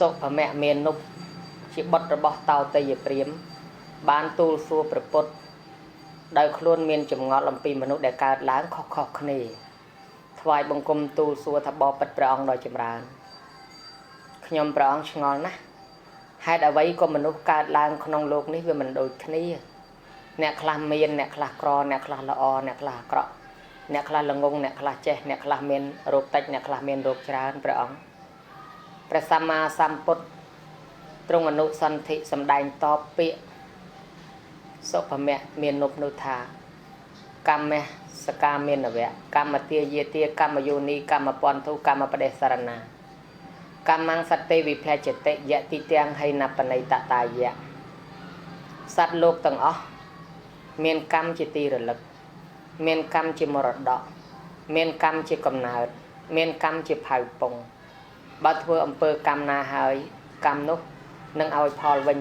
សុភមៈមានុបជាបុត្ររបស់តោទយព្រាម បានទូលសួរព្រះពុទ្ធដោយខ្លួនមានចម្ងល់អំពីមនុស្សដែលកើតឡើងខុសៗគ្នាថ្វាយបង្គំទូលសួរថាបបិទ្ធព្រះអង្គដ៏ចម្រើនខ្ញុំព្រះអង្គឆ្ងល់ណាស់ហេតុអ្វីក៏មនុស្សកើតឡើងក្នុងលោកនេះវាមិនដូចគ្នាអ្នកខ្លះមានអ្នកខ្លះក្រអ្នកខ្លះល្អអ្នកខ្លះអាក្រក់អ្នកខ្លះល្ងងអ្នកខ្លះចេះអ្នកខ្លះមានរោគតិចអ្នកខ្លះមានរោគច្រើនព្រះអង្គព្រះសម្មាសម្ពុទ្ធទ្រង់អនុសន្ធិសម្ដែងតបពាក្យសុភមៈមាននុបនោះថាកម្មសកាមានវៈកម្មទាយាទាកម្មយោនីកម្មពន្ធុកម្មបដិសរណាកម្មងសតិវិភចតិយតិទាំងហៃណបណៃតតាយៈសត្វលោកទាំងអស់មានកម្មជាទីរលឹកមានកម្មជាមរតកមានកម្មជាកំណើតមានកម្មជាផៅពងបើធ្វើអំពើកម្មណាហើយកម្មនោះនឹងឲ្យផលវិញ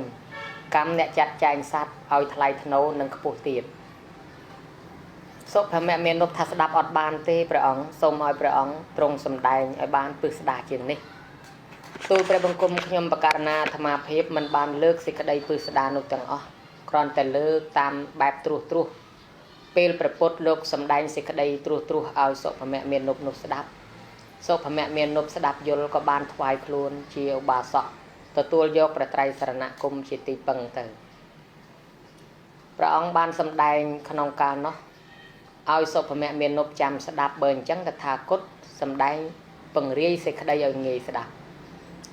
កម្មអ្នកចាត់ចែងសត្វឲ្យថ្លៃថ្នូរនិងខ្ពស់ទៀតសុភមៈមាននុបថាស្ដាប់អត់បានទេព្រះអង្គសូមឲ្យព្រះអង្គទ្រង់សម្ដែងឲ្យបានពឹស្ដាជាងនេះទូលព្រះបង្គំខ្ញុំបករណាអាត្មាភាពមិនបានលើកសេចក្តីពឹស្ដានោះទាំងអស់គ្រាន់តែលើកតាមបែបត្រួសត្រាសពេលព្រះពុទ្ធលោកសម្ដែងសេចក្តីត្រួសត្រាសឲ្យសុភមៈមាននុបនោះស្ដាប់សុភមៈមាននុបស្ដាប់យល់ក៏បានថ្វាយខ្លួនជាឧបាសកទទួលយកព្រះត្រៃសរណគមជាទីពឹងទៅព្រះអង្គបានសម្ដែងក្នុងកាលនោះឲ្យសុភមៈមាននុបចាំស្ដាប់បើអញ្ចឹងតថាគតសម្ដែងពង្រាយសេចក្តីឲ្យងាយស្ដាប់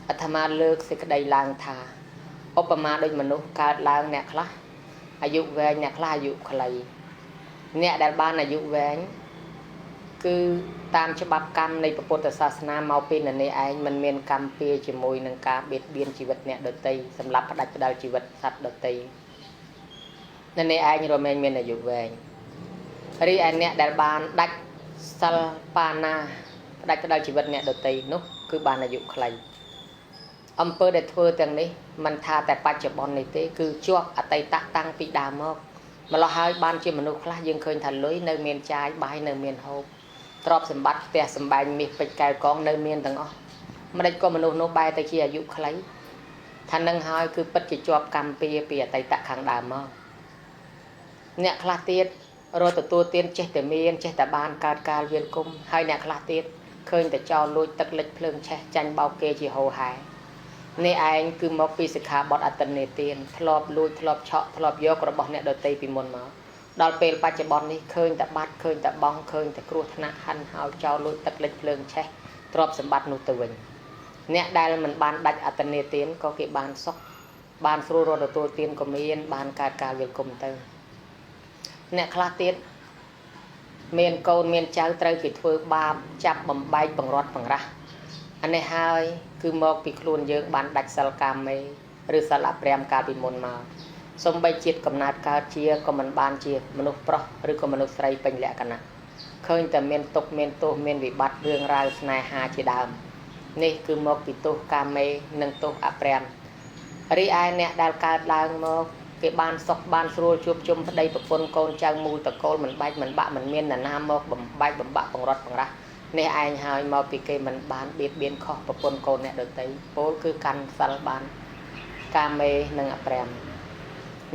អាត្មាលើកសេចក្តីឡើងថាឧបមាដូចមនុស្សកើតឡើងអ្នកខ្លះអាយុវែងអ្នកខ្លះអាយុខ្លីអ្នកដែលបានអាយុវែងគឺតាមច្បាប់កម្មនៃពុទ្ធសាសនាមកពីននេះឯងមិនមានកម្មពៀជាមួយនឹងការបៀតបៀនជីវិតអ្នកដទៃសម្រាប់ផ្ដាច់ផ្ដាល់ជីវិតសត្វដទៃននេះឯងរមែងមានអាយុវែងរីឯអ្នកដែលបានដាច់សិលបាណាផ្ដាច់ផ្ដាល់ជីវិតអ្នកដទៃនោះគឺបានអាយុខ្លីអំពើដែលធ្វើទាំងនេះមិនថាតែបច្ចុប្បន្ននេះទេគឺជាប់អតីតតាំងពីដើមមកម្ល៉េះហើយបានជាមនុស្សខ្លះយើងឃើញថាលុយនៅមានចាយបាយនៅមានហូបទ្រព្យសម្បត្តិផ្ទះសម្បែងមាសពេជ្រកែវកងនៅមានទាំងអស់ម្ដេចក៏មនុស្សនោះបែរទៅជាអាយុខ្លីថានឹងហើយគឺពិតជាជាប់កម្មពៀពីអតីតខាងដើមមកអ្នកខ្លះទៀតរត់ទទួលទានចេះតែមានចេះតែបានកើតកាលវៀនគុំហើយអ្នកខ្លះទៀតឃើញតែចោលលួចទឹកលិចភ្លើងឆេះចាញ់បោកគេជាហោហែនេះឯងគឺមកពីសិក្ខាបទអតិនេទានធ្លាប់លួចធ្លាប់ឆក់ធ្លាប់យករបស់អ្នកដទៃពីមុនមកដល់ពេលបច្ចុប្បន្ននេះឃើញតែបាត់ឃើញតែបងឃើញតែគ្រោះថ្នាក់ហិនហោចចោលលួចទឹកលិចភ្លើងឆេះទ្រព្យសម្បត្តិនោះទៅវិញអ្នកដែលមិនបានដាច់អតិនេទានក៏គេបានសុខបានស្រួលរត់ទទួលទានក៏មានបានកើតកាលវិលគុំទៅអ្នកខ្លះទៀតមានកូនមានចៅត្រូវគេធ្វើបាបចាប់បំបែកបង្រត់បង្រាស់អានេះហើយគឺមកពីខ្លួនយើងបានដាច់សិលកាមេឬសិលអព្រាមកាលពីមុនមកសំបីជាតិកំណើតកើតជាក៏មិនបានជាមនុស្សប្រុសឬក៏មនុស្សស្រីពេញលក្ខណៈឃើញតែមានទុក្ខមានទោសមានវិបត្តិរឿងរ៉ាវស្នេហាជាដើមនេះគឺមកពីទោសកាមេនិងទោសអព្រាមរីឯអ្នកដែលកើតឡើងមកគេបានសុខបានស្រួលជួបជុំប្តីប្រពន្ធកូនចៅមូលតកូលមិនបែកមិនបាក់មិនមាននរណាមកបំបែកបំបាក់បង្រត់បង្រាស់នេះឯងហើយមកពីគេមិនបានបៀតបៀនខុសប្រពន្ធកូនអ្នកដទៃពោលគឺកាន់សិលបានកាមេនិងអព្រាម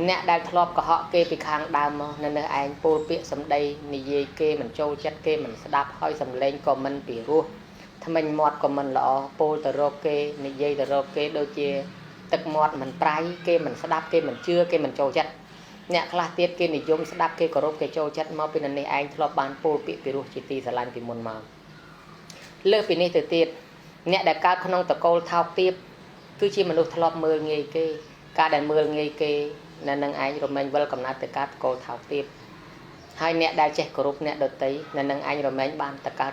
អ្នកដែលធ្លាប់កុហកគេពីខាងដើមមកនៅនៅឯងពោលពាក្យសម្ដីនិយាយគេមិនចូលចិត្តគេមិនស្ដាប់ហើយសំឡេងក៏មិនពីរោះថ្មិញមាត់ក៏មិនល្អពោលទៅរកគេនិយាយទៅរកគេដូចជាទឹកមាត់មិនប្រៃគេមិនស្ដាប់គេមិនជឿគេមិនចូលចិត្តអ្នកខ្លះទៀតគេនិយមស្ដាប់គេគោរពគេចូលចិត្តមកពីនេះឯងធ្លាប់បានពោលពាក្យពីរោះជាទីស្រឡាញ់ពីមុនមកលើសពីនេះទៅទៀតអ្នកដែលកើតក្នុងតកូលថោកទាបគឺជាមនុស្សធ្លាប់មើលងាយគេការដែលមើលងាយគេនៅនឹងឯងរមែងវិលកំណត់ទៅកើតតកូលថោកទាបហើយអ្នកដែលចេះគោរពអ្នកដទៃនៅនឹងឯងរមែងបានទៅកើត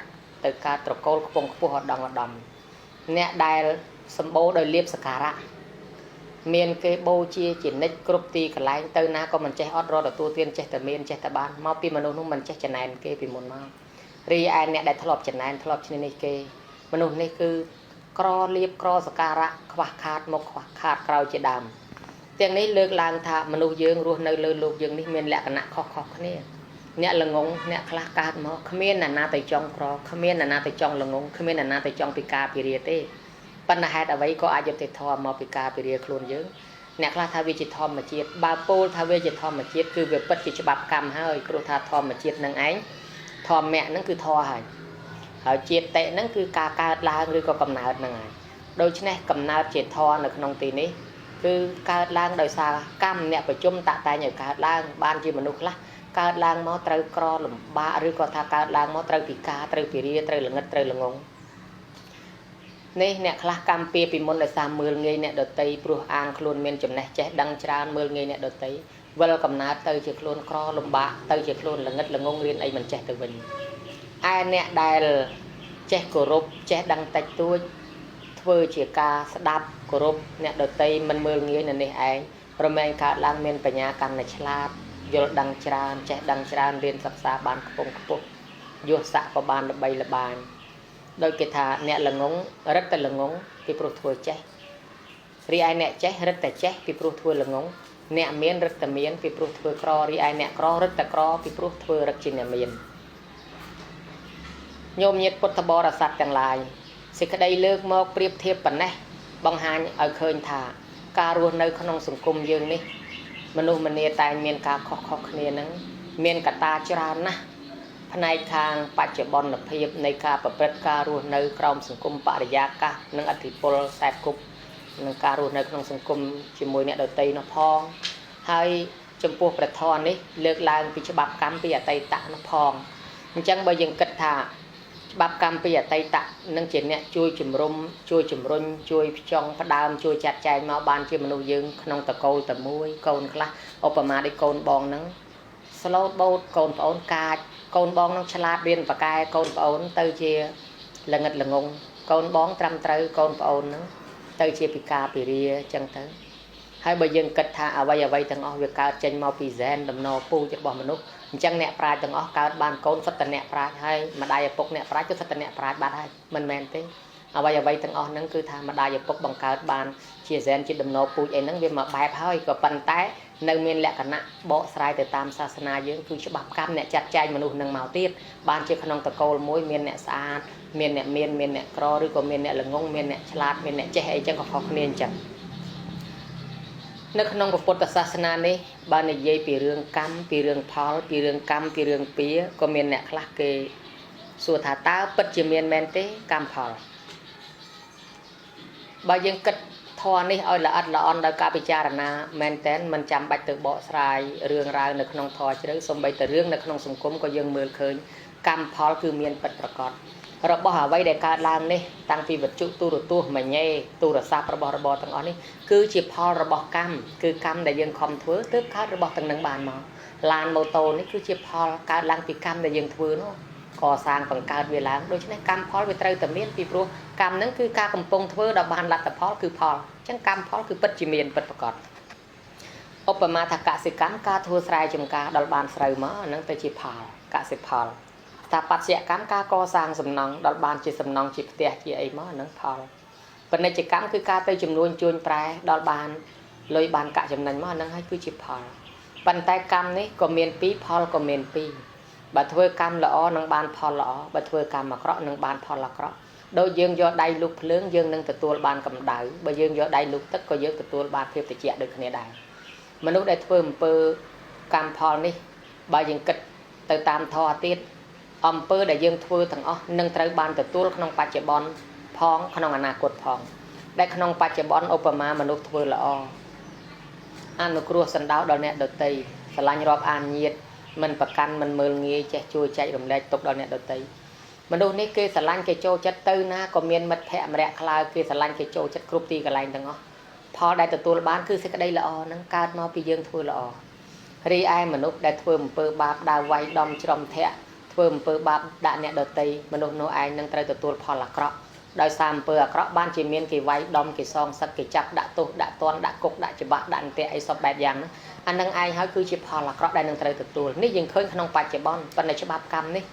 ត្រកូលខ្ពង់ខ្ពស់ឧត្តមឧត្តមអ្នកដែលសម្បូរដោយលៀបសក្ការៈមានគេបូជាជានិច្ចគ្រប់ទីកន្លែងទៅណាក៏មិនចេះអត់រត់ទទួលទានចេះតែមានចេះតែបានមកពីមនុស្សនោះមិនចេះចំណែនគេពីមុនមករីឯអ្នកដែលធ្លាប់ចំណែនធ្លាប់ឈ្នះនេះគេមនុស្សនេះគឺក្រលៀបក្រសការៈខ្វះខាតមកខ្វះខាតក្រោយជាដើមទាំងនេះលើកឡើងថាមនុស្សយើងរស់នៅលើលោកយើងនេះមានលក្ខណៈខុសៗគ្នាអ្នកល្ងងអ្នកខ្លះកើតមកគ្មានអ្នកណាទៅចង់ក្រគ្មានអ្នកណាទៅចង់ល្ងងគ្មានអ្នកណាទៅចង់ពិការពិរាទេ ប៉ុន្តែហេតុអ្វីក៏អយុត្តិធម៌មកពីការពិរាខ្លួនយើងអ្នកខ្លះថាវាជាធម្មជាតិបើពោលថាវាជាធម្មជាតិគឺវាពិតជាច្បាប់កម្មហើយព្រោះថាធម្មជាតិនឹងឯងធម្មៈនឹងគឺធម៌ហើយហើយជាតិនឹងគឺការកើតឡើងឬក៏កំណើតនឹងហើយដូច្នេះកំណើតជាធម៌នៅក្នុងទីនេះគឺកើតឡើងដោយសារកម្មអ្នកប្រជុំតាក់តែងឲ្យកើតឡើងបានជាមនុស្សខ្លះកើតឡើងមកត្រូវក្រលំបាកឬក៏ថាកើតឡើងមកត្រូវពិការត្រូវពិរាត្រូវល្ងិតត្រូវល្ងងនេះអ្នកខ្លះកម្មពៀពីមុនដោយសារមើលងាយអ្នកដតីព្រោះអាងខ្លួនមានចំណេះចេះដឹងច្រើនមើលងាយអ្នកដតីវិលកំណើតទៅជាខ្លួនក្រលំបាកទៅជាខ្លួនល្ងិតល្ងងរៀនអីមិនចេះទៅវិញឯអ្នកដែលចេះគោរពចេះដឹងតិចតួចធ្វើជាការស្ដាប់គោរពអ្នកដតីមិនមើលងាយនៅនេះឯងរមែងកើតឡើងមានបញ្ញាកាន់តែឆ្លាតយល់ដឹងច្រើនចេះដឹងច្រើនរៀនសិក្សាបានខ្ពង់ខ្ពស់យោស័កក៏បានល្បីល្បាញដោយគេថាអ្នកល្ងងរឹតតែល្ងងពីព្រោះធ្វើចេះរីឯអ្នកចេះរឹតតែចេះពីព្រោះធ្វើល្ងងអ្នកមានរឹតតែមានពីព្រោះធ្វើក្ររីឯអ្នកក្ររឹតតែក្រពីព្រោះធ្វើរឹកជាអ្នកមានញោមញាតិពុទ្ធបរិស័ទទាំងឡាយសេចក្តីលើកមកប្រៀបធៀបប៉ុណ្ណេះបង្ហាញឲ្យឃើញថាការរស់នៅក្នុងសង្គមយើងនេះមនុស្សម្នាតែងមានការខុសៗគ្នានឹងមានកត្តាច្រើនណាស់ផ្នែកខាងបច្ចុប្បន្នភាពនៃការប្រព្រឹត្តការរស់នៅក្រោមសង្គមបរិយាកាសនិងឥទ្ធិពលខ្សែគប់និងការរស់នៅក្នុងសង្គមជាមួយអ្នកដទៃនោះផងហើយចំពោះព្រះធម៌នេះលើកឡើងពីច្បាប់កម្មពីអតីតនោះផងអញ្ចឹងបើយើងគិតថាច្បាប់កម្មពីអតីតនឹងជាអ្នកជួយជំរុំជួយជំរុញជួយផ្ចង់ផ្ដើមជួយចាត់ចែងមកបានជាមនុស្សយើងក្នុងតកូលតែមួយកូនខ្លះឧបមាដូចកូនបងហ្នឹងស្លូតបូតកូនប្អូនកាចកូនបងនឹងឆ្លាតរៀនបកែកូនប្អូនទៅជាល្ងិតល្ងងកូនបងត្រឹមត្រូវកូនប្អូនហ្នឹងទៅជាពិការពិរាអញ្ចឹងទៅហើយបើយើងគិតថាអ្វីអ្វីទាំងអស់វាកើតចេញមកពីហ្សែនដំណពូជរបស់មនុស្សអញ្ចឹងអ្នកប្រាជ្ញទាំងអស់កើតបានកូនសុទ្ធតែអ្នកប្រាជ្ញហើយម្ដាយឪពុកអ្នកប្រាជ្ញក៏សុទ្ធតែអ្នកប្រាជ្ញបាត់ហើយមិនមែនទេអ្វីអ្វីទាំងអស់ហ្នឹងគឺថាម្ដាយឪពុកបង្កើតបានជាហ្សែនជាដំណពូជអីហ្នឹងវាមកបែបហើយក៏ប៉ុន្តែនៅមានលក្ខណៈបកស្រាយទៅតាមសាសនាយើងគឺច្បាប់កម្មអ្នកចាត់ចែងមនុស្សនឹងមកទៀតបានជាក្នុងតកូលមួយមានអ្នកស្អាតមានអ្នកមានមានអ្នកក្រឬក៏មានអ្នកល្ងងមានអ្នកឆ្លាតមានអ្នកចេះអីចឹងក៏ខុសគ្នាអញ្ចឹងនៅក្នុងពុទ្ធសាសនានេះបើនិយាយពីរឿងកម្មពីរឿងផលពីរឿងកម្មពីរឿងពៀក៏មានអ្នកខ្លះគេសួរថាតើពិតជាមានមែនទេកម្មផលបើយើងគិតធម៌នេះឲ្យល្អិតល្អន់ដោយការពិចារណាមែនតែនមិនចាំបាច់ទៅបកស្រាយរឿងរ៉ាវនៅក្នុងធម៌ជ្រៅសូម្បីតែរឿងនៅក្នុងសង្គមក៏យើងមើលឃើញកម្មផលគឺមានពិតប្រាកដរបស់អ្វីដែលកើតឡើងនេះតាំងពីវត្ថុទូរទស្សន៍មញេទូរស័ព្ទរបស់របរទាំងអស់នេះគឺជាផលរបស់កម្មគឺកម្មដែលយើងខំធ្វើទើបកើតរបស់ទាំងនឹងបានមកឡានម៉ូតូនេះគឺជាផលកើតឡើងពីកម្មដែលយើងធ្វើនោះកសាងបង្កើតវាឡើងដូច្នេះកម្មផលវាត្រូវតែមានពីព្រោះកម្មហ្នឹងគឺការកំពុងធ្វើដល់បានលទ្ធផលគឺផលអញ្ចឹងកម្មផលគឺពិតជាមានពិតប្រាកដឧបមាថាកសិកម្មការធ្វើស្រែចម្ការដល់បានស្រូវមកអាហ្នឹងទៅជាផលកសិផលស្ថាបត្យកម្មការកសាងសំណង់ដល់បានជាសំណង់ជាផ្ទះជាអីមកអាហ្នឹងផលពាណិជ្ជកម្មគឺការទៅចំនួនជួញប្រែដល់បានលុយបានកាក់ចំណេញមកអាហ្នឹងហើយគឺជាផលប៉ុន្តែកម្មនេះក៏មានពីរផលក៏មានពីរបើធ្វើកម្មល្អនឹងបានផលល្អបើធ្វើកម្មអាក្រក់នឹងបានផលអាក្រក់ដូចយើងយកដៃលូកភ្លើងយើងនឹងទទួលបានកម្ដៅបើយើងយកដៃលូកទឹកក៏យើងទទួលបានភាពត្រជាក់ដូចគ្នាដែរមនុស្សដែលធ្វើអំពើកម្មផលនេះបើយើងគិតទៅតាមធម៌ទៀតអំពើដែលយើងធ្វើទាំងអស់នឹងត្រូវបានទទួលក្នុងបច្ចុប្បន្នផងក្នុងអនាគតផងដែលក្នុងបច្ចុប្បន្នឧបមាមនុស្សធ្វើល្អអនុគ្រោះសណ្ដោដល់អ្នកដទៃស្រឡាញ់រាប់អានញាតិមិនប្រកាន់មិនមើលងាយចេះជួយចែករំលែកទុកដល់អ្នកដទៃមនុស្សនេះគេស្រឡាញ់គេចូលចិត្តទៅណាក៏មានមិត្តភក្តិម្នាក់ខ្លៅគេស្រឡាញ់គេចូលចិត្តគ្រប់ទីកន្លែងទាំងអស់ផលដែលទទួលបានគឺសេចក្តីល្អនឹងកើតមកពីយើងធ្វើល្អរីឯមនុស្សដែលធ្វើអំពើបាបដើរវាយដំច្រំធាក់ធ្វើអំពើបាបដាក់អ្នកដទៃមនុស្សនោះឯងនឹងត្រូវទទួលផលអាក្រក់ដោយសារអំពើអាក្រក់បានជាមានគេវាយដំគេសងសឹកគេចាប់ដាក់ទោសដាក់ទណ្ឌដាក់គុកដាក់ច្បាប់ដាក់អន្ទាក់អីសពបែបយ៉ាងហ្នឹងអានឹងឯងហើយគឺជាផលអាក្រក់ដែលនឹងត្រូវទទួលនេះយើងឃើញក្នុងបច្ចុប្បន្នប៉ុន្តែច្បាប់កម្មនេះ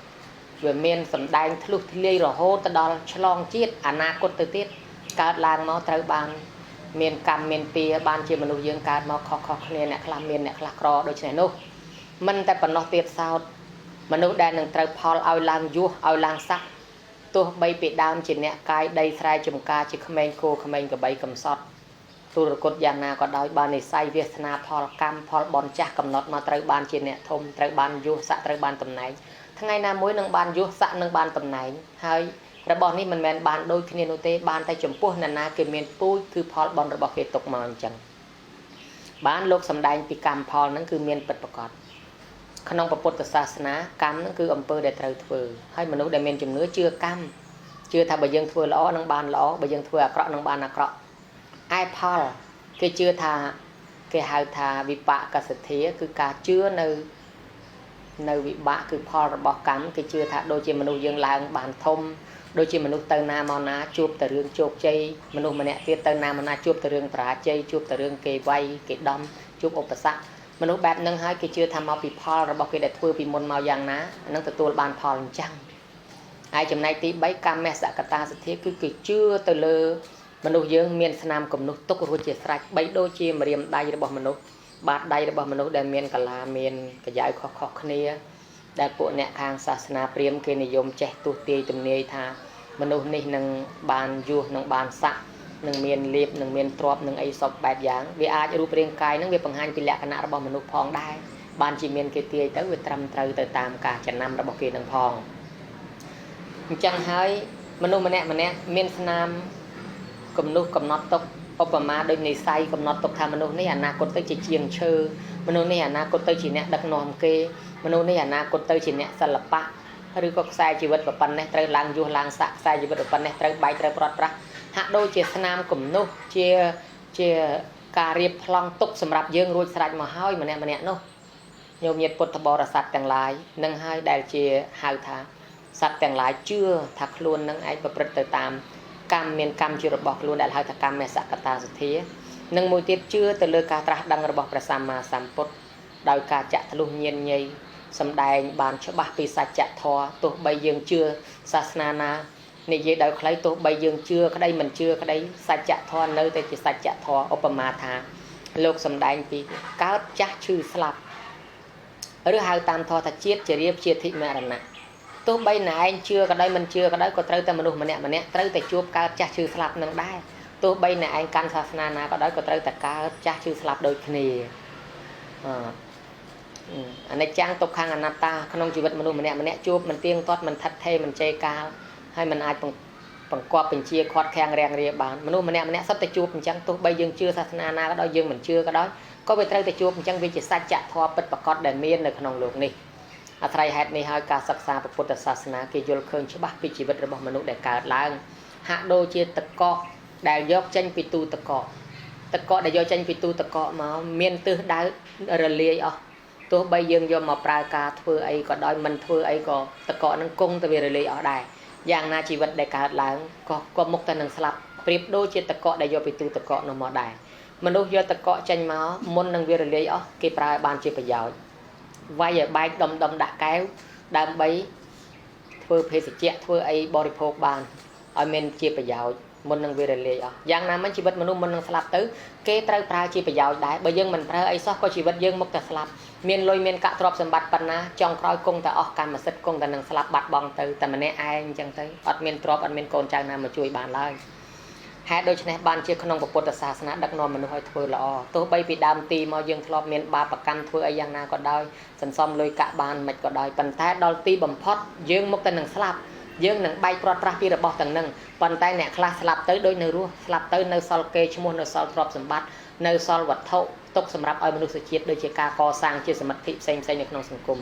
វាមានសម្ដែងធ្លុះធ្លាយរហូតទៅដល់ឆ្លងជាតិអនាគតទៅទៀតកើតឡើងមកត្រូវបានមានកម្មមានពៀបានជាមនុស្សយើងកើតមកខុសៗគ្នាអ្នកខ្លះមានអ្នកខ្លះក្រដូច្នេះនោះមិនតែប៉ុណ្ណោះទៀតសោតមនុស្សដែលនឹងត្រូវផលឲ្យឡើងយោះឲ្យឡើងស័កទ ទោះបីពីដើមជាអ្នកកាយដីស្រែចម្ការជាក្មេងគោក្មេងក្របីកំសត់ទូរគតយ៉ាងណាក៏ដោយបាននិស័យវាសនាផលកម្មផលបុណ្យចាស់កំណត់មកត្រូវបានជាអ្នកធំត្រូវបានយុស័កត្រូវបានតំណែងថ្ងៃណាមួយនឹងបានយុស័កនឹងបានតំណែងហើយរបស់នេះមិនមែនបានដូចគ្នានោះទេបានតែចំពោះអ្នកណាគេមានពូជគឺផលបុណ្យរបស់គេទុកមកអញ្ចឹងបានលោកសម្ដែងពីកម្មផលហ្នឹងគឺមានពិតប្រាកដក្នុងពុទ្ធសាសនាកម្មហ្នឹងគឺអំពើដែលត្រូវធ្វើហើយមនុស្សដែលមានជំនឿជឿកម្មជឿថាបើយើងធ្វើល្អនឹងបានល្អបើយើងធ្វើអាក្រក់នឹងបានអាក្រក់ឯផលគេជឿថាគេហៅថាវិបាកសទ្ធាគឺការជឿនៅវិបាកគឺផលរបស់កម្មគេជឿថាដូចជាមនុស្សយើងឡើងបានធំដូចជាមនុស្សទៅណាមកណាជួបតែរឿងជោគជ័យមនុស្សម្នាក់ទៀតទៅណាមកណាជួបតែរឿងបរាជ័យជួបតែរឿងគេវាយគេដំជួបឧបសគ្គមនុស្សបែបហ្នឹងហើយគេជឿថាមកពីផលរបស់គេដែលធ្វើពីមុនមកយ៉ាងណានឹងទទួលបានផលអញ្ចឹងហើយចំណែកទី3កម្មសកតាសទ្ធាគឺគេជឿទៅលើមនុស្សយើងមានស្នាមគំនុះទុករួចជាស្រេចបីដូចជាម្រាមដៃរបស់មនុស្សបាតដៃរបស់មនុស្សដែលមានកលាមានកាយ៉ៅខុសៗគ្នាដែលពួកអ្នកខាងសាសនាព្រាហ្មណ៍គេនិយមចេះទស្សទាយទំនាយថាមនុស្សនេះនឹងបានយុះនឹងបានស័កនឹងមានលៀបនឹងមានទ្រព្យនឹងអីសពបែបយ៉ាងវាអាចរូបរាងកាយនឹងវាបង្ហាញពីលក្ខណៈរបស់មនុស្សផងដែរបានជាមានគេទាយទៅវាត្រឹមត្រូវទៅតាមការចំណាំរបស់គេនឹងផងអញ្ចឹងហើយមនុស្សម្នាក់ម្នាក់មានស្នាមគំនុះកំណត់ទុកឧបមាដូចនិស័យកំណត់ទុកថាមនុស្សនេះអនាគតទៅជាជាងឈើមនុស្សនេះអនាគតទៅជាអ្នកដឹកនាំគេមនុស្សនេះអនាគតទៅជាអ្នកសិល្បៈឬក៏ខ្សែជីវិតប៉ុណ្ណេះត្រូវឡើងយុះឡើងសាក់ខ្សែជីវិតប៉ុណ្ណេះត្រូវបែកត្រូវប្រត់ប្រាស់ហាក់ដូចជាស្នាមគំនុះជាការរៀបប្លង់ទុកសម្រាប់យើងរួចស្រេចមកហើយម្នាក់ម្នាក់នោះញោមញាតិពុទ្ធបរិស័ទទាំងឡាយនឹងហើយដែលជាហៅថាសត្វទាំងឡាយជឿថាខ្លួននឹងឯងប្រព្រឹត្តទៅតាមកម្មមានកម្មជារបស់ខ្លួនដែលហៅថាកម្មសកតាសទ្ធានិងមួយទៀតជឿទៅលើការត្រាស់ដឹងរបស់ព្រះសម្មាសម្ពុទ្ធដោយការចាក់ធ្លុះញៀនញីសម្ដែងបានច្បាស់ពីសច្ចធម៌ទោះបីយើងជឿសាសនាណានិយាយដោយខ្លីទោះបីយើងជឿក្តីមិនជឿក្តីសច្ចធម៌នៅតែជាសច្ចធម៌ឧបមាថាលោកសម្ដែងពីកើតចាស់ឈឺស្លាប់ឬហៅតាមធម៌ថាជាតិជារាជាធិមរណៈទោះបីណែឯងជឿក៏ដោយមិនជឿក៏ដោយក៏ត្រូវតែមនុស្សម្នាក់ម្នាក់ត្រូវតែជួបកើតចាស់ឈឺស្លាប់នឹងដែរទោះបីណែឯងកាន់សាសនាណាក៏ដោយក៏ត្រូវតែកើតចាស់ឈឺស្លាប់ដូចគ្នាអនិច្ចំទុក្ខំអនត្តាក្នុងជីវិតមនុស្សម្នាក់ម្នាក់ជួបមិនទៀងទាត់មិនថិតថេរមិនជ័យកាលហើយមិនអាចបង្គាប់បញ្ជាខាត់ខាំងរាំងរាបានមនុស្សម្នាក់ម្នាក់សុទ្ធតែជួបអញ្ចឹងទោះបីយើងជឿសាសនាណាក៏ដោយយើងមិនជឿក៏ដោយក៏វាត្រូវតែជួបអញ្ចឹងវាជាសច្ចធម៌ពិតប្រាកដដែលមាននៅក្នុងលោកនេះអាស្រ័យហេតុនេះហើយការសិក្សាពុទ្ធសាសនាគេយល់ឃើញច្បាស់ពីជីវិតរបស់មនុស្សដែលកើតឡើងហាក់ដូចជាតកកដែលយកចេញពីទូតកកតកកដែលយកចេញពីទូតកកមកមានទិសដៅរលាយអស់ទោះបីយើងយកមកប្រើការធ្វើអីក៏ដោយមិនធ្វើអីក៏តកកនឹងគង់តែវារលាយអស់ដែរយ៉ាងណាជីវិតដែលកើតឡើងក៏មុខតែនឹងស្លាប់ប្រៀបដូចជាតកកដែលយកពីទូតកកនោះមកដែរមនុស្សយកតកកចេញមកមុននឹងវារលាយអស់គេប្រើឲ្យបានជាប្រយោជន៍វាយឲ្យបែកដុំដុំដាក់កែវដើម្បីធ្វើភេសជ្ជៈធ្វើអីបរិភោគបានឲ្យមានជាប្រយោជន៍មុននឹងវារលាយអស់យ៉ាងណាមិញជីវិតមនុស្សមុននឹងស្លាប់ទៅគេត្រូវប្រើជាប្រយោជន៍ដែរបើយើងមិនប្រើអីសោះក៏ជីវិតយើងមុខតែស្លាប់មានលុយមានកាក់ទ្រព្យសម្បត្តិប៉ុណ្ណាចុងក្រោយគង់តែអស់កម្មសិទ្ធិគង់តែនឹងស្លាប់បាត់បង់ទៅតែម្នាក់ឯងអញ្ចឹងទៅអត់មានទ្រព្យអត់មានកូនចៅណាមកជួយបានឡើយហេតុដូច្នេះបានជាក្នុងពុទ្ធសាសនាដឹកនាំមនុស្សឲ្យធ្វើល្អទោះបីពីដើមទីមកយើងធ្លាប់មានបាបកម្មធ្វើអីយ៉ាងណាក៏ដោយសន្សំលុយកាក់បានមិនក៏ដោយប៉ុន្តែដល់ទីបំផុតយើងមុខតែនឹងស្លាប់យើងនឹងបែកប្រត់ប្រាស់ពីរបស់ទាំងនឹងប៉ុន្តែអ្នកខ្លះស្លាប់ទៅដូចនៅរស់ស្លាប់ទៅនៅសល់គេឈ្មោះនៅសល់ទ្រព្យសម្បត្តិនៅសល់វត្ថុទុកសម្រាប់ឲ្យមនុស្សជាតិដូចជាការកសាងជាសមិទ្ធិផ្សេងៗនៅក្នុងសង្គម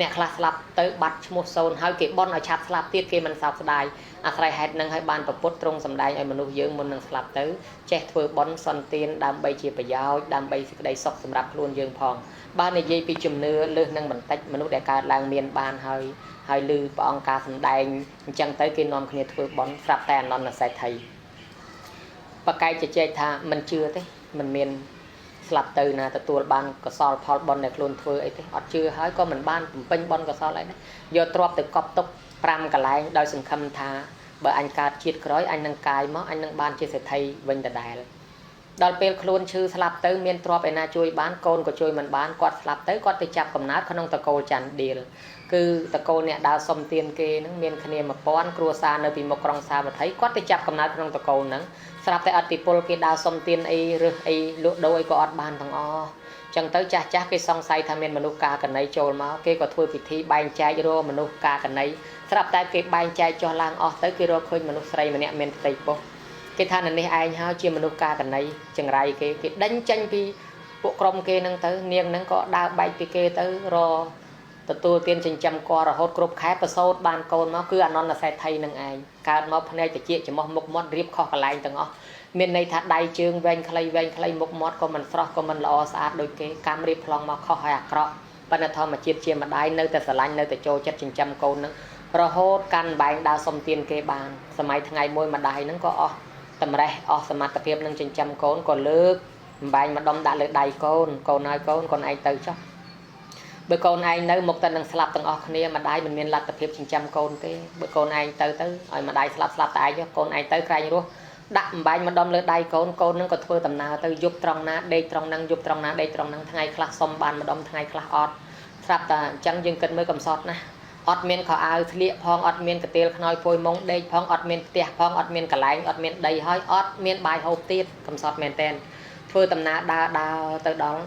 អ្នកខ្លះស្លាប់ទៅបាត់ឈ្មោះសូន្យហើយគេបន់ឲ្យឆាប់ស្លាប់ទៀតគេមិនសោកស្ដាយអាស្រ័យហេតុនឹងឲ្យបានប្រពុតទ្រង់សម្ដែងឲ្យមនុស្សយើងមុននឹងស្លាប់ទៅចេះធ្វើបន់សន្ទានដើម្បីជាប្រយោជន៍ដើម្បីសេចក្តីសុខសម្រាប់ខ្លួនយើងផងបើនិយាយពីជំនឿលើសនឹងបន្តិចមនុស្សដែលកើតឡើងមានបានហើយហើយឮព្រះអង្គការសម្ដែងអញ្ចឹងទៅគេនាំគ្នាធ្វើបន់ស្រាប់តែអនន្តសេដ្ឋីបកែកជជែកថាមិនជឿទេមិនមានស្លាប់ទៅណាទទួលបានកុសលផលបុណ្យដែលខ្លួនធ្វើអីទេអត់ជឿហើយក៏មិនបានបំពេញបុណ្យកុសលអីដែរយកទ្រព្យទៅកប់ទុក5កន្លែងដោយសង្ឃឹមថាបើអញកើតជាតិក្រោយអញនឹងកាយមកអញនឹងបានជាសេដ្ឋីវិញដដែល ដល់ពេលខ្លួនឈឺស្លាប់ទៅមានទ្រព្យឯណាជួយបានកូនក៏ជួយមិនបានគាត់ស្លាប់ទៅគាត់ទៅចាប់កំណើតក្នុងតកូលច័ន្ទដៀលគឺតកូលអ្នកដើរសុំទានគេនឹងមានគ្នា1000គ្រួសារនៅពីមុខក្រុងសាវត្ថីគាត់ទៅចាប់កំណើតក្នុងតកូលហ្នឹងស្រាប់តែអតិពលគេដើរសុំទានអីរើសអីលក់ដូរអីក៏អត់បានទាំងអស់ចឹងទៅចាស់ចាស់គេសង្ស័យថាមានមនុស្សកាកណីចូលមកគេក៏ធ្វើពិធីបែងចែករកមនុស្សកាកណីស្រាប់តែគេបែងចែកចុះឡើងអស់ទៅគេរកឃើញមនុស្សស្រីម្នាក់មានផ្ទៃពោះគេថានៅនេះឯងហើយជាមនុស្សកាកណីចង្រៃគេគេដេញចេញពីពួកក្រុមគេនឹងទៅនាងនឹងក៏ដើរបែកពីគេទៅរទទួលទានចិញ្ចឹមករហូតគ្រប់ខែប្រសូតបានកូនមកគឺអនន្តសេដ្ឋីនឹងឯងកើតមកភ្នែកតិចច្រមុះមុខមាត់រៀបខុសកន្លែងទាំងអស់មានន័យថាដៃជើងវែងខ្លីវែងខ្លីមុខមាត់ក៏មិនស្រស់ក៏មិនល្អស្អាតដូចគេកម្មរៀបប្លង់មកខុសហើយអាក្រក់ប៉ុន្តែធម្មជាតិជាម្ដាយនៅតែស្រឡាញ់នៅតែចូលចិត្តចិញ្ចឹមកូននឹងរហូតកាន់បែងដើរសុំទានគេបានសម័យថ្ងៃមួយម្ដាយនឹងក៏អស់តម្រេះអស់សមត្ថភាពនឹងចិញ្ចឹមកូនក៏លើកបែងម្ដុំដាក់លើដៃកូនកូនហើយកូនកូនឯងទៅចុះបើកូនឯងនៅមុខតែនឹងស្លាប់ទាំងអស់គ្នាម្ដាយមិនមានលទ្ធភាពចិញ្ចឹមកូនទេបើកូនឯងទៅទៅឲ្យម្ដាយស្លាប់ស្លាប់តែឯងកូនឯងទៅក្រែងរស់ដាក់អំបែងម្ដុំលើដៃកូនកូននឹងក៏ធ្វើដំណើរទៅយប់ត្រង់ណាដេកត្រង់ហ្នឹងយប់ត្រង់ណាដេកត្រង់ហ្នឹងថ្ងៃខ្លះសុំបានម្ដុំថ្ងៃខ្លះអត់ស្រាប់តែអញ្ចឹងយើងគិតមើលកំសត់ណាអត់មានខោអាវស្លៀកផងអត់មានកន្ទេលខ្នើយភួយមុងដេកផងអត់មានផ្ទះផងអត់មានកន្លែងអត់មានដីហើយអត់មានបាយហូបទៀតកំសត់មែនតែនធ្វើដំណើរដើរដើរទៅដល់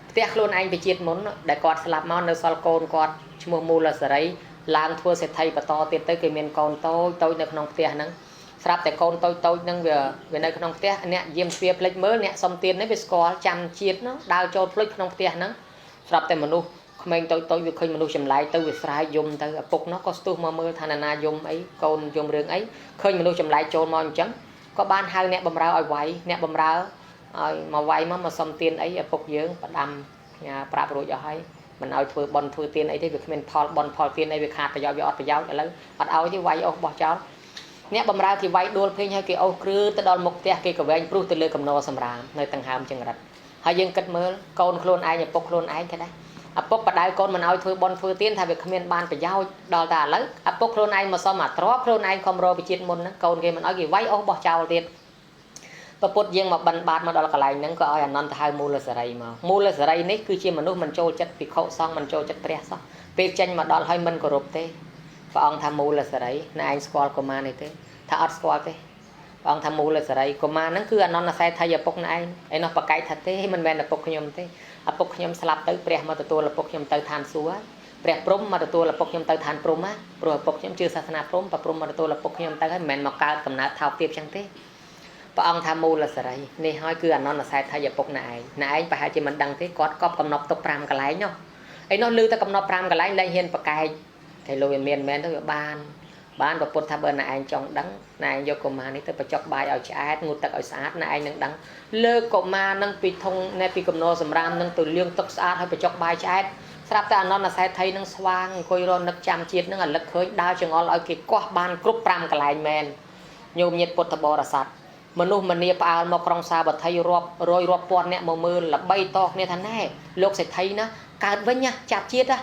ផ្ទះខ្លួនឯងពីជាតិមុនដែលគាត់ស្លាប់មកនៅសល់កូនគាត់ឈ្មោះមូលសរីឡើងធ្វើសេដ្ឋីបន្តទៀតទៅគេមានកូនតូចតូចនៅក្នុងផ្ទះហ្នឹងស្រាប់តែកូនតូចតូចហ្នឹងវានៅក្នុងផ្ទះអ្នកយាមទ្វារភ្លេចមើលអ្នកសុំទាននេះវាស្គាល់ចាំជាតិហ្នឹងដើរចូលភ្លេចក្នុងផ្ទះហ្នឹងស្រាប់តែមនុស្សក្មេងតូចតូចវាឃើញមនុស្សចម្លែកទៅវាស្រែកយំទៅឪពុកនោះក៏ស្ទុះមកមើលថាណាយំអីកូនយំរឿងអីឃើញមនុស្សចម្លែកចូលមកអញ្ចឹងក៏បានហៅអ្នកបំរើឲ្យវាយអ្នកបំរើឲ្យមកវាយមកសុំទានអីឪពុកយើងផ្ដាំផ្ញើប្រាប់រួចអស់ហើយមិនឲ្យធ្វើបន់ធ្វើទានអីទេវាគ្មានផលបន់ផលទានអីវាខាតប្រយោជន៍វាអត់ប្រយោជន៍ឥឡូវអត់ឲ្យទេវាយអស់បោះចោលអ្នកបំរើគេវាយដួលភ្លេងហើយគេអូសគ្រឿទៅដល់មុខផ្ទះគេក៏វែងព្រុសទៅលើកំណរសម្រាមនៅតង្ហើមចង្រិតហើយយើងគិតមើលកូនខ្លួនឯងឪពុកខ្លួនឯងគេដែរឪពុកបដៅកូនមិនឲ្យធ្វើបន់ធ្វើទានថាវាគ្មានបានប្រយោជន៍ដល់តែឥឡូវឪពុកខ្លួនឯងមកសុំអាទ្របខ្លួនឯងខំរកវិជាតិមុនហ្នឹងកូនគេមិនឲ្យគេវាយអូសបោះចោលទៀតពពុទ្ធយើងមកបិណ្ឌបាតមកដល់កន្លែងហ្នឹងក៏ឲ្យអនន្តហៅមូលសរីមកមូលសរីនេះគឺជាមនុស្សមិនចូលចិត្តភិក្ខុសង្ឃមិនចូលចិត្តព្រះសោះពេលចេញមកដល់ហើយមិនគោរពទេព្រះអង្គថាមូលសរីណែឯងស្គាល់កុមារនេះទេថាអត់ស្គាល់ទេព្រះអង្គថាមូលសរីកុមារហ្នឹងគឺអនន្តសេដ្ឋីឪពុកណែឯងឯនោះប្រកែកថាទេមិនមែនឪពុកខ្ញុំទេឪពុកខ្ញុំស្លាប់ទៅព្រះមកទទួលឪពុកខ្ញុំទៅឋានសួគ៌ព្រះព្រំមកទទួលឪពុកខ្ញុំទៅឋានព្រំណាព្រោះឪពុកខ្ញុំជឿសាសនាព្រំព្រះព្រំមកទទួលឪពុកខ្ញុំទៅហើយមិនមែនមកកើតកំណើតថោកទាបចឹងទេព្រះអង្គថាមូលសរីនេះហើយគឺអនន្តសេដ្ឋីឪពុកណែឯងណែឯងប្រហែលជាមិនដឹងទេគាត់កប់កំណប់ទុក5កន្លែងនោះឯនោះឮតែកំណប់5កន្លែងលែងហ៊ានប្រកែកតែលោកវាមានមែនទៅវាបានព្រះពុទ្ធថាបើណែឯងចង់ដឹងណែឯងយកកុមារនេះទៅបញ្ចុកបាយឲ្យឆ្អែតងូតទឹកឲ្យស្អាតណែឯងនឹងដឹងលើកកុមារនឹងពីធុងណែពីកំណរសម្រាមនឹងទៅលាងទឹកស្អាតឲ្យបញ្ចុកបាយឆ្អែតស្រាប់តែអនន្តសេដ្ឋីនឹងស្វាងអង្គុយរនឹកចាំជាតិនឹងរលឹកឃើញដើរចង្អុលឲ្យគេកោះបានគ្រប់5កន្លែងមែនញោមញាតិពុទ្ធបរិស័ទមនុស្សម្នាផ្អើលមកក្រុងសាវត្ថីរាប់រយរាប់ពាន់អ្នកមកមើលល្បីតគ្នាថាណែលោកសេដ្ឋីណាកើតវិញណាចាប់ជាតិណា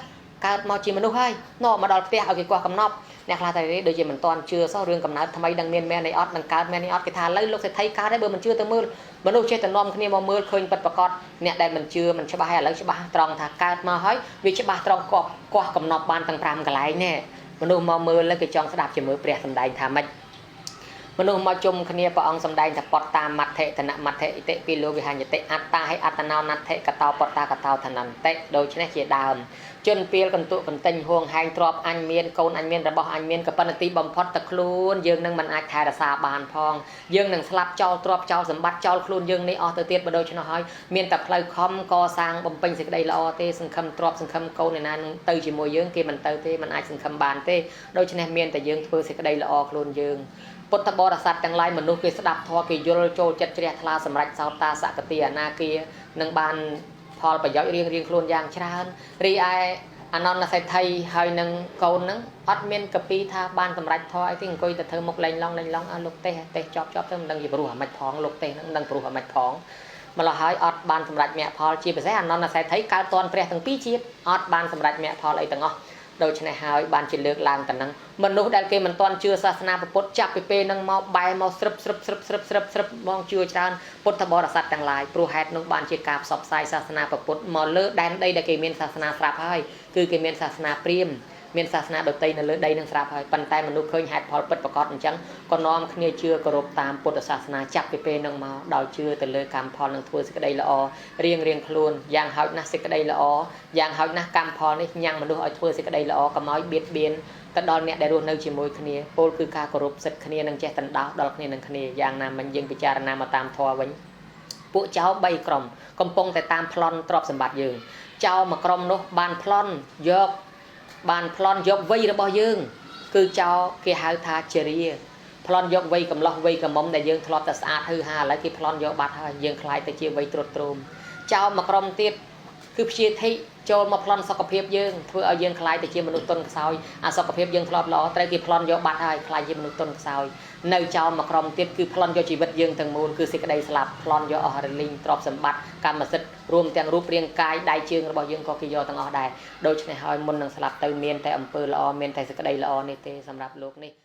កើតមកជាមនុស្សហើយណមកដល់ផ្ទះឲ្យគេកោះកំណប់អ្នកខ្លះតែដូចជាមិនទាន់ជឿសោះរឿងកំណើតថ្មីដឹងមានមែនអីអត់នឹងកើតមែនអីអត់គេថាឥឡូវលោកសេដ្ឋីកើតហើយបើមិនជឿទៅមើលមនុស្សចេះតែនាំគ្នាមកមើលឃើញពិតប្រាកដអ្នកដែលមិនជឿមិនច្បាស់ហើយឥឡូវច្បាស់ត្រង់ថាកើតមកហើយវាច្បាស់ត្រង់កោះកំណប់បានទាំង5កន្លែងណែមនុស្សមកមើលគេចង់ស្ដាប់ជាមួយព្រះសម្ដែងថាម៉េចមនុស្សមកជុំគ្នាព្រះអង្គសម្ដែងថាបតតាមមត្ថិធនមត្ថិអិតិពីលោវិហញ្ញតិអត្តាហិអត្តណោណត្ថិកតោបតតាកតោធនន្តិដូច្នេះជាដើមជនពីលកន្ទុកន្ទិញហួងហែងទ្របអញមានកូនអញមានរបស់អញមានក៏ប៉ុន្តែទីបំផុតតែខ្លួនយើងនឹងមិនអាចថែរក្សាបានផងយើងនឹងស្លាប់ចោលទ្របចោលសម្បត្តិចោលខ្លួនយើងនេះអស់ទៅទៀតបើដូច្នោះហើយមានតែផ្លូវខំកសាងបំពេញសេចក្តីល្អទេសង្ឃឹមទ្របសង្ឃឹមកូនឯណានឹងទៅជាមួយយើងគេមិនទៅទេមិនអាចសង្ឃឹមបានទេដូច្នេះមានតែយើងធ្វើសេចក្តីល្អខ្លួនយើងពុទ្ធបរិស័ទទាំងឡាយមនុស្សគេស្ដាប់ធម៌គេយល់ចូលចិត្តជ្រះថ្លាសម្រេចសោតាសកតិអនាគានឹងបានផលប្រយោជន៍រៀងៗខ្លួនយ៉ាងច្រើនរីឯអនន្តសេដ្ឋីហើយនឹងកូននឹងអត់មានកពីថាបានសម្រេចធម៌អីទេអង្គុយតែធ្វើមុខលែងឡងលែងឡងអើលោកទេសទេសចប់ចប់ទៅមិនដឹងជាព្រោះអាម៉េចផងលោកទេសនឹងមិនដឹងព្រោះអាម៉េចផងម្ល៉េះហើយអត់បានសម្រេចមគ្គផលជាពិសេសអនន្តសេដ្ឋីកើតតនព្រះទាំងពីរជាតិអត់បានសម្រេចមគ្គផលអីទាំងអស់ ដូច្នេះហើយបានជាលើកឡើងតែនឹងមនុស្សដែលគេមិនទាន់ជឿសាសនាពុទ្ធចាប់ពីពេលហ្នឹងមកបែរមកស្រឹបស្រឹបស្រឹបស្រឹបស្រឹបស្រឹបមកជឿច្រើនពុទ្ធបរិស័ទទាំងឡាយព្រោះហេតុនោះបានជាការផ្សព្វផ្សាយសាសនាពុទ្ធមកលើដែនដីដែលគេមានសាសនាស្រាប់ហើយគឺគេមានសាសនាព្រាហ្មណ៍មានសាសនាដទៃនៅលើដីនឹងស្រាប់ហើយប៉ុន្តែមនុស្សឃើញហេតុផលពិតប្រាកដអញ្ចឹងក៏នាំគ្នាជឿគោរពតាមពុទ្ធសាសនាចាប់ពីពេលនឹងមកដោយជឿទៅលើកម្មផលនឹងធ្វើសេចក្តីល្អរៀងរៀងខ្លួនយ៉ាងហោចណាស់សេចក្តីល្អយ៉ាងហោចណាស់កម្មផលនេះញ៉ាំងមនុស្សឲ្យធ្វើសេចក្តីល្អកុំឲ្យបៀតបៀនទៅដល់អ្នកដែលរស់នៅជាមួយគ្នាពោលគឺការគោរពសិទ្ធិគ្នានិងចេះដណ្ដោះដល់គ្នានឹងគ្នាយ៉ាងណាមិញយើងពិចារណាមកតាមធម៌វិញពួកចៅ3ក្រុមកំពុងតែតាមប្លន់ទ្រព្យសម្បត្តិយើងចៅមួយក្រុមនោះបានប្លន់យកបានប្លន់យកវ័យរបស់យើងគឺចោលគេហៅថាជារាប្លន់យកវ័យកំឡោះវ័យកំមុំដែលយើងធ្លាប់តែស្អាតហឺហាឥឡូវគេប្លន់យកបាត់ហើយយើងខ្លាយទៅជាវ័យត្រុតត្រោមចោលមួយក្រុមទៀតគឺព្យាធិចូលមកប្លន់សុខភាពយើងធ្វើឲ្យយើងខ្លាយទៅជាមនុស្សទន់ខ្សោយអាសុខភាពយើងធ្លាប់ល្អត្រូវគេប្លន់យកបាត់ហើយខ្លាយជាមនុស្សទន់ខ្សោយនៅចោលមួយក្រុមទៀតគឺប្លន់យកជីវិតយើងទាំងមូលគឺសេចក្តីស្លាប់ប្លន់យកអស់រលីងទ្រព្យសម្បត្តិកម្មសិទ្ធិរួមទាំងរូបរាងកាយដៃជើងរបស់យើងក៏គេយកទាំងអស់ដែរដូច្នេះហើយមុននឹងស្លាប់ទៅមានតែអំពើល្អមានតែសេចក្តីល្អនេះទេសម្រាប់លោកនេះ។